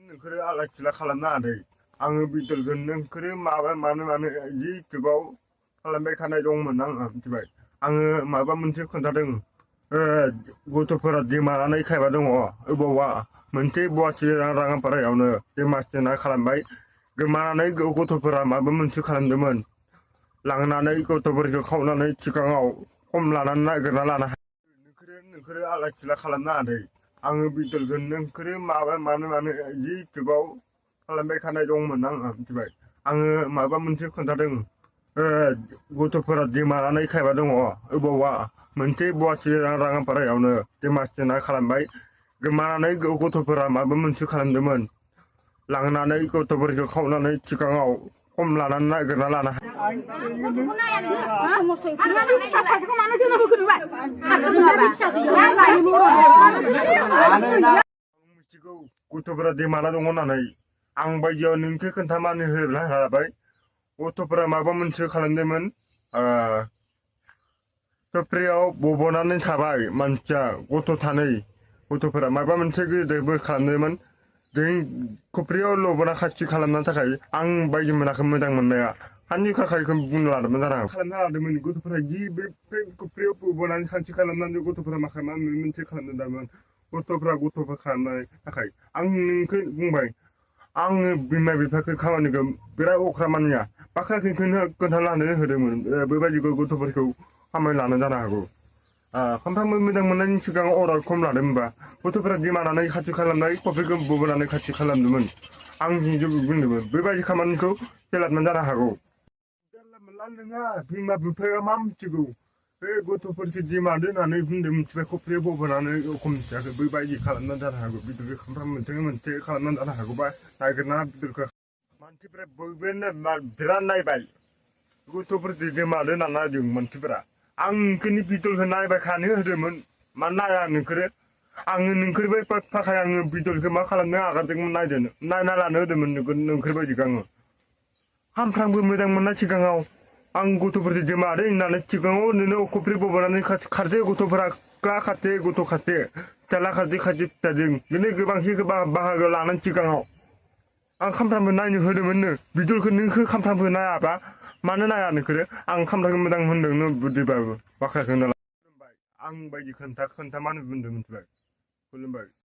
नोंखोरो आलाय सिलाय खालामनो हादै आङो बिदलगोन नोंखोरो माबा मानो जि जुगाव खालामबाय थानाय दंमोन आं मिथिबाय आङो माबा मोनसे खोन्थादों गथ'फोरा दिमानानै खायबा दङ अबावबा मोनसे बवासि राङापारायावनो दिमासिना खालामबाय गोमानानै गथ'फोरा माबा मोनसे खालामदोंमोन लांनानै गथ'फोरखौ खावनानै सिगाङाव खम लानानै नागिरना लानो हायो नोंखोरो आलाय सिलाय खालामनो हादै आङो बिदलगोन नोंखोरो माबा मानो जि जुगाव खालामबाय थानाय दंमोन आं मिथिबाय आङो माबा मोनसे खोन्थादों गथ'फोरा दिमानानै खायबा दङ अबावबा मोनसे बवासि राङापारायावनो दिमासिना खालामबाय गोमानानै गथ'फोरा माबा मोनसे खालामदोंमोन लांनानै गथ'फोरखौ खावनानै सिगाङाव खम लानानै नागिरना लानो मिथिगौ गथ'फोरा दिमाना दङ होननानै आं बायदियाव नोंखौ खोन्थामानो होलाबाय गथ'फोरा माबा मोनसे खालामदोंमोन टपरियाव बबनानै थाबाय मानसिया गथ' थानै गथ'फोरा माबा मोनसे गिदिरबो खालामदोंमोन जों खफ्रियाव लबना खाथि खालामनो थाखाय आं बायदि मोनाखै मोजां मोननाया हानि खाखायखौ बुंनो लादोंमोन जानो हागौ खालामनो लादोंमोन गथ'फोरा जि बे खफ्रियाव बबनानै खाथि खालामनानै गथ'फोरा माखासे मोनसे खालामदोंमोन गथ'फोर खालामनो थाखाय आं नोंखौ बुंबाय आङो बिमा बिफाखौ खामानिखौ बिराद अख्रा मानिया बाख्राखौनो खोन्थानानै होदोंमोन बेबायदि गथ'फोरखौ खामानि लानो जानो हागौ सानफ्रामबो मोजां मोननायनि सिगां अर्डार खम लादों होनबा गथ'फोरा दिमानानै खाथि खालामनाय कफिखौ बबोनानै खाथि खालामदोंमोन आं बुंदोंमोन बेबायदि खामानिखौ खेलाबनानै जानो हागौ मोनला नोङा बिमा बिफाया मा मिथिगौ बे गथ'फोरसो दिमादो होननानै बुंदों मिथिबाय कफ्रियाव बबोनानै खम मिथियाखै बेबायदि खालामनानै जानो हागौ बिदुरखौ सानफ्रामबो मोनसे खालामनानै जानो हागौबा नागिरना बिदुरखौ मानसिफ्रा बयबो बिराद नायबाय गथ'फोरजों दिमादो होनना नायदों मानसिफोरा आं नोंखोरनि बिदलखौ नायबाय खानो होदोंमोन मा नाया नोंखोरो आङो नोंखोरबाय थाखाय आङो बिदलखौ मा खालामनो आगारदोंमोन नायदों नायना लानो होदोंमोन नोंखोरबायदिखौ आङो सानफ्रामबो मोजां मोननाय सिगाङाव आं गथ'फोरजों दिमादो होननानै सिगाङाव ओरैनो खफ्रि बबोनानै खारसे गथ'फोरा खारसे गथ' खारसे फिसाला खारसे फिसाजों बिदिनो गोबांसे बाहागो लानानै सिगाङाव आं सानफ्रामबो नायनो होदोंमोननो बिदलखौ नोंखौ सानफ्रामबो नायाबा मानो नाया नोंखोरो आं सानफ्रामबो मोजां होनदों बुद्धिबाबो बाख्राखौनो खुलुमबाय आं बायदि खोन्था मानो बुंदों मिथिबाय खुलुमबाय